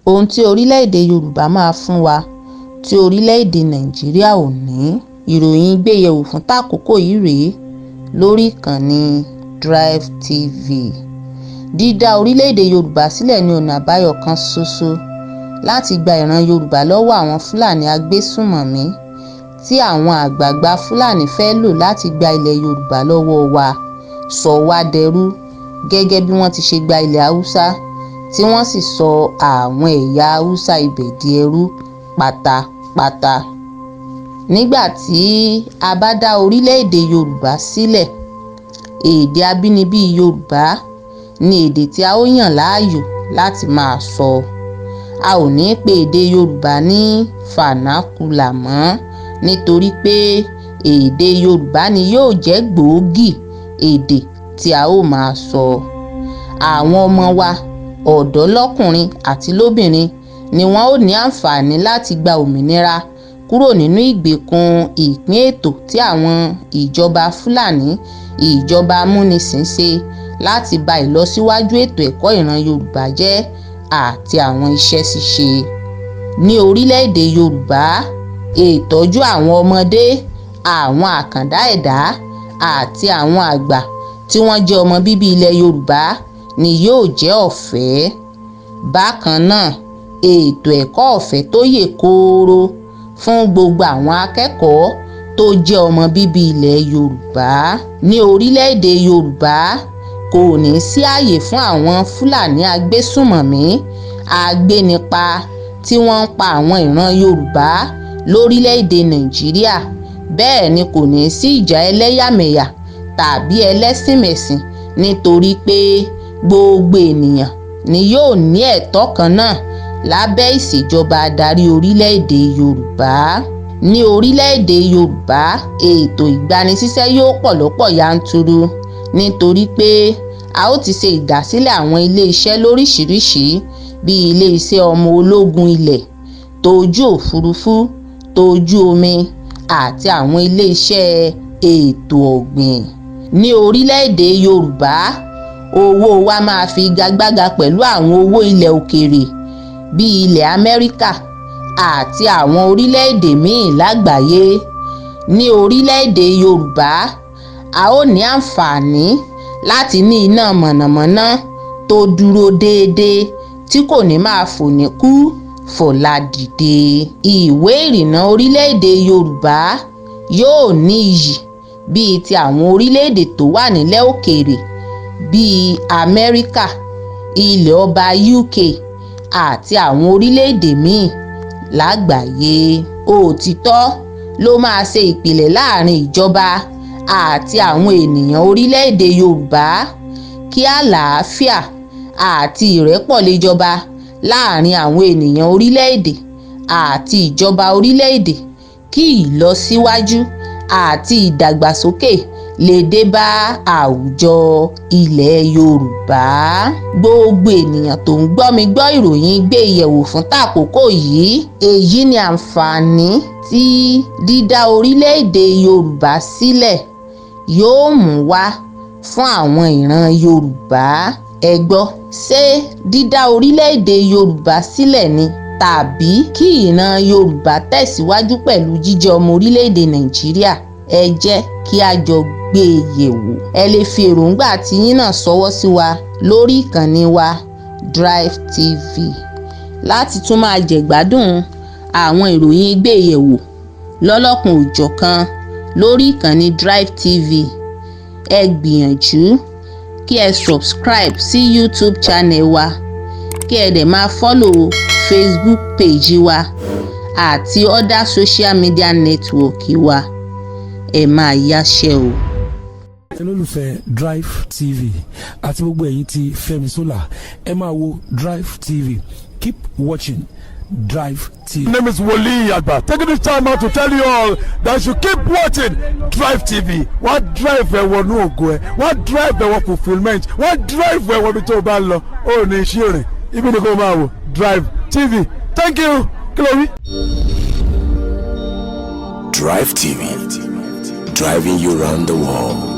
Ohun tí orílẹ̀-èdè Yorùbá máa fún wa tí orílẹ̀-èdè Nàìjíríà ò ní. Ìròyìn gbéyẹ̀wò fún tàkókò yìí rèé lórí ìkànnì Drive TV. Dídá orílẹ̀-èdè Yorùbá sílẹ̀ ní ọ̀nà àbáyọ kan ṣoṣo láti gba ìran Yorùbá lọ́wọ́ àwọn Fúlàní agbésùnmọ̀mí tí àwọn àgbààgbà Fúlàní fẹ́ẹ́ lò láti gba ilẹ̀ Yorùbá lọ́wọ́ wa, sọ wá dẹrú gẹ́gẹ́ bí wọ́n ti ṣe gba ilẹ̀ Haúsá, tí wọ́n sì sọ àwọn ẹ̀yà Haúsá ibẹ̀ di ẹrú pátápátá. Nígbà tí a bá dá orílẹ̀-èdè Yorùbá sílẹ̀, èdè abínibí Yorùbá ní èdè tí a ó yàn láàyò láti máa sọ. A ò ní í pe èdè Yorùbá ní fànákulà mọ́, nítorí pé èdè Yorùbá ni yóò jẹ́ gbòógì èdè tí a ó máa sọ. Àwọn ọmọ wa, ọ̀dọ́ lọ́kùnrin àti lóbìnrin, ni wọn ó ní àǹfààní láti gba òmìnira kúrò nínú ìgbèkùn ìpín ètò tí àwọn ìjọba Fúlàní, ìjọba amúnisìn ṣe láti ba ìlọsíwájú ètò ẹ̀kọ́ ìran Yorùbá jẹ́ àti àwọn iṣẹ́ ṣíṣe. Ní orílẹ̀-èdè Yorùbá, ìtọ́jú àwọn ọmọdé, àwọn àkàndá ẹ̀dá àti àwọn àgbà tí wọ́n jẹ́ ọmọ bíbí ilẹ̀ Yorùbá ni yóò jẹ́ ọ̀fẹ́. Bákan náà, ètò ẹ̀kọ́ ọ̀fẹ́ tó yè kooro fún gbogbo àwọn akẹ́kọ̀ọ́ tó jẹ́ ọmọ bíbí ilẹ̀ Yorùbá. Ní orílẹ̀-èdè Yorùbá, kò ní sí ààyè fún àwọn Fúlàní agbésùnmọ̀mí, agbénipa tí wọ́n ń pa àwọn ìran Yorùbá lórílẹ̀-èdè Nàìjíríà. Bẹ́ẹ̀ ni kò ní sí ìjà ẹlẹ́yàmẹ̀yà tàbí ẹlẹ́sìnmẹ̀sìn, nítorí pé gbogbo ènìyàn ni yóò ní ẹ̀tọ́ kan náà lábẹ́ ìṣèjọba adarí orílẹ̀-èdè Yorùbá. Ní orílẹ̀-èdè Yorùbá, ètò ìgbanisíṣẹ́ yóò pọ̀ lọ́pọ̀ yanturu, nítorí pé a ó ti ṣe ìdásílẹ̀ àwọn iléeṣẹ́ lóríṣìíríṣìí, bíi iléeṣẹ́ ọmọ ológun ilẹ̀, tójú òfurufú, tójú omi àti àwọn iléeṣẹ́ ètò ọ̀gbìn. Ní orílẹ̀-èdè Yorùbá, owó wa máa figagbága pẹ̀lú àwọn owó ilẹ̀ òkèèrè bíi ilẹ̀ Amẹ́ríkà àti àwọn orílẹ̀-èdè míì lágbàáyé. Ní orílẹ̀-èdè Yorùbá, a ó ní àǹfààní láti ní iná mọ̀nàmọ́ná tó dúró déédéé tí kò ní máa fò ní kú fọ̀la dìde. Ìwé ìrìnnà orílẹ̀-èdè Yorùbá yóò ní iyì bíi ti àwọn orílẹ̀-èdè tó wà nílẹ̀ òkèèrè bíi Amẹ́ríkà, ilẹ̀ ọba UK àti àwọn orílẹ̀-èdè míì lágbàáyé. Òtítọ́ ló máa ṣe ìpìlẹ̀ láàrin ìjọba àti àwọn ènìyàn orílẹ̀-èdè Yorùbá, kí àlàáfíà àti ìrẹ́pọ̀ lè jọba láàrin àwọn ènìyàn orílẹ̀-èdè àti ìjọba orílẹ̀-èdè, kí ìlọsíwájú àti ìdàgbàsókè lè dé bá àwùjọ ilẹ̀ Yorùbá. Gbogbo ènìyàn tó ń gbọ́ mi gbọ́ ìròyìn gbé ìyẹ̀wò fún tàkókò yìí, èyí ni àǹfààní tí dídá orílẹ̀-èdè Yorùbá sílẹ̀ yóò mú wá fún àwọn ìran Yorùbá. Ẹ gbọ́, ṣé dídá orílẹ̀-èdè Yorùbá sílẹ̀ ni, tàbí kí ìran Yorùbá tẹ̀síwájú pẹ̀lú jíjẹ́ ọmọ orílẹ̀-èdè Nàìjíríà? Ẹ jẹ́ kí a jọ gbé e yẹ̀wò. Ẹ lè fi èròǹgbà tiyín náà ṣọwọ́ sí wa lórí ìkànnì wa Drive TV. Láti tún máa jẹ̀gbádùn àwọn ìròyìn gbé yẹ̀wò lọ́lọ́kan òjọ̀kan lórí ìkànnì Drive TV, ẹ gbìyànjú kí ẹ subscribe sí YouTube channel wa, kí ẹ dẹ̀ máa follow Facebook page wa àti other social media network wa. Ẹ máa yáṣẹ́ o. Olólùfẹ́ Drive TV àti gbogbo ẹ̀yin tí Fẹ́mi Sola, ẹ máa wo Drive TV. Keep watching Drive TV. My name is Wole Agba. Taking this time out to tell you all that you keep watching Drive TV. Wọ́n drive ẹ wọnú ògo ẹ, wọ́n drive ẹ wọ fulfilment, wọ́n drive ẹ wọ ibi tó o bá lọ. Ó ní iṣẹ́ rìn, ibi ni kò máa wò Drive TV. Thank you. Kí ló wí? Drive TV, driving you round the world.